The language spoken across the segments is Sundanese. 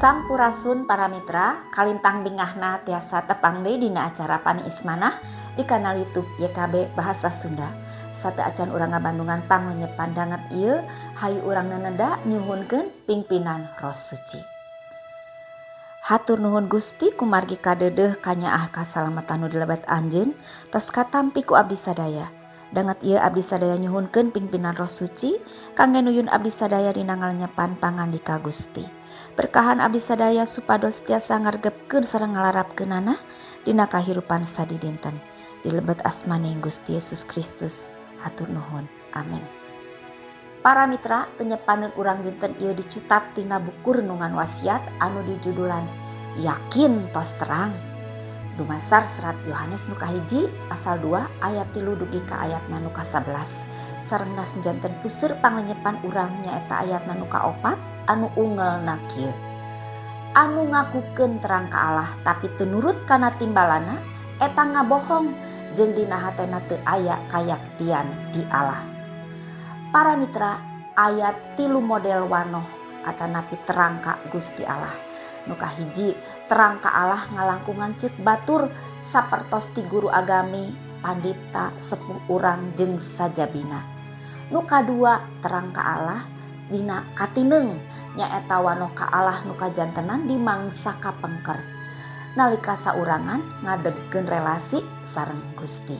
Sampurasun para mitra, kalintang bingahna tiasa tepang deui dina acara Paniis Manah di kanal YouTube YKB Bahasa Sunda. Sateuacan urang ngabandungan panglenyepan danget ieu, hayu urang neneda nyuhunkeun pingpinan Roh Suci. Hatur nuhun Gusti, kumargi kadeudeuh kanyaah kasalamatan nu dilebet Anjeun tos katampi ku abdi sadaya. Danget ieu abdi sadaya nyuhunkeun pingpinan Roh Suci kangge nuyun abdi sadaya dina ngalenyepan pangandika Gusti. Berkahan abdi sadaya supados tiasa ngaregepkeun sareng ngalarapkeunana dina kahirupan sadidinten. Di lebet asmaning Gusti Yesus Kristus. Hatur nuhun. Amin. Para mitra, lenyepaneun urang dinten ieu dicutat tina buku Renungan Wasiat anu dijudulan Yakin Tos Terang. Dumasar serat Yohanes nu kahiji pasal 2 ayat 3 dugi ka ayat nu ka-11. Sareng janten puseur panglenyepan urang nyaeta ayat nu kaopat anu ungelna kieu. Anu ngakukeun terang ka Allah tapi teu nurut kana timbalana, eta ngabohong jeung dina hatena teu aya kayaktian ti Allah. Para mitra, aya tilu model wanoh atanapi terang ka Gusti Allah. Nu kahiji, terang ka Allah ngalangkungan ceuk batur sapertos ti guru agami, pandita, sepuh urang jeung sajabina. Nu kadua, terang ka Allah dina katineng, nyaeta wanoh ka Allah nu kajantenan di mangsa kapengker nalika saurangan ngadegkeun relasi sareng Gusti.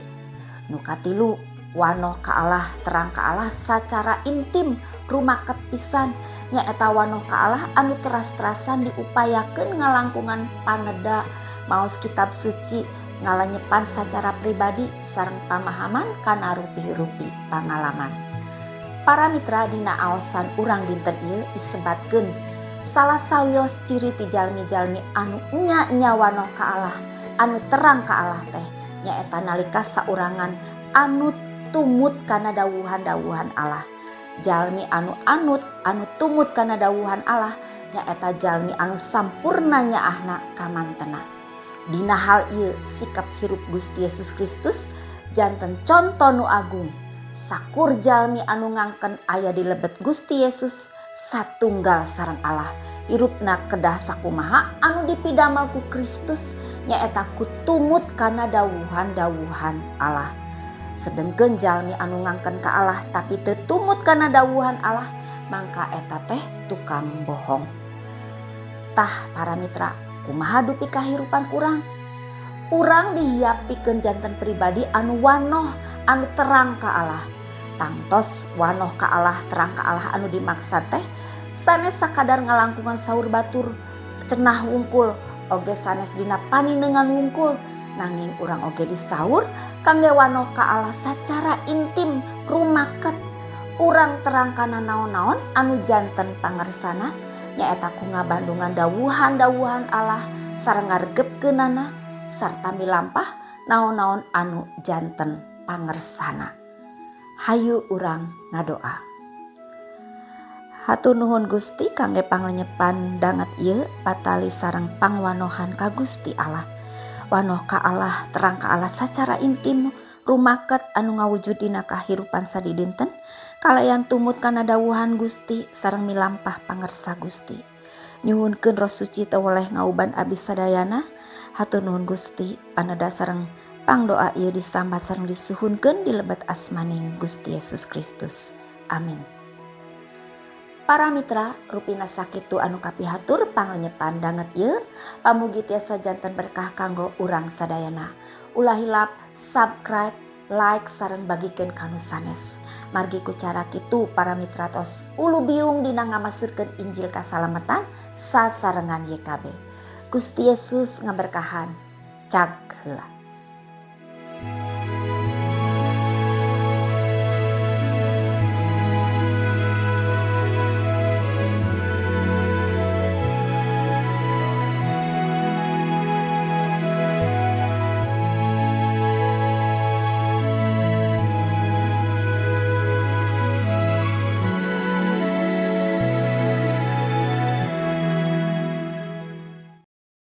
Nu katilu, wanoh ka Allah, terang ka Allah sacara intim, rumaket pisan, nyaeta wanoh ka Allah anu teras-terasan diupayakeun ngalangkungan paneda, maos kitab suci, ngalenyepan sacara pribadi sareng pamahaman kana rupi-rupi pangalaman. Para mitra, dina aosan urang dinten ieu disebatkeun salah sawios ciri ti jalmi-jalmi anu nya-nya wanoh ka Allah, anu terang ka Allah teh nyaeta nalika saurangan anut tumut kana dawuhan-dawuhan Allah. Jalmi anu anut, anu tumut kana dawuhan Allah nyaeta jalmi anu sampurna nyaahna kamantena. Dina hal ieu sikap hirup Gusti Yesus Kristus janten conto nu agung. Sakur jalmi anu ngangken aya di lebet Gusti Yesus satunggal sareng Allah, hirupna kedah sakumaha anu dipidamel ku Kristus, nyaeta ku tumut kana dawuhan-dawuhan Allah. Sedengkeun jalmi anu ngangken ka Allah tapi teu tumut kana dawuhan Allah, mangka eta teh tukang bohong. Tah para mitra, kumaha dupi kahirupan urang? Urang dihiap pikeun janten pribadi anu wanoh, anu terang ka Allah. Tangtos wanoh ka Allah, terang ka Allah anu dimaksad teh sanes sakadar ngalangkungan saur batur cenah wungkul, oge sanes dina paninengan wungkul, nanging urang oge disaur kangge wanoh ka Allah sacara intim, rumaket. Urang terang kana naon-naon anu janten pangersana, nyaeta ku ngabandungan dawuhan-dawuhan Allah sareng ngaregepkeunana sarta milampah naon-naon anu janten pangersana. Hayu urang ngadoa. Hatur nuhun Gusti kangge panglenyepan danget ieu patali sareng pangwanohan ka Gusti Allah. Wanoh ka Allah, terang ka Allah sacara intim, rumaket anu ngawujud dina kahirupan sadidinten kalayan tumut kana dawuhan Gusti sareng milampah pangersa Gusti. Nyuhunkeun Roh Suci teu weleh ngauban abdi sadayana. Hatur nuhun Gusti, paneda sareng pangdoa ieu disambat sareng disuhunkeun di lebet asmaning Gusti Yesus Kristus. Amin. Para mitra, rupina sakitu anu kapihatur panglenyepan danget ieu, pamugi tiasa janten berkah kanggo urang sadayana. Ulah hilap subscribe, like sareng bagikeun ka nu sanes. Margi ku cara kitu para mitra tos ulubiung dina ngamasurkeun Injil kasalamatan sasarengan YKB. Gusti Yesus ngaberkahan. Cag heula.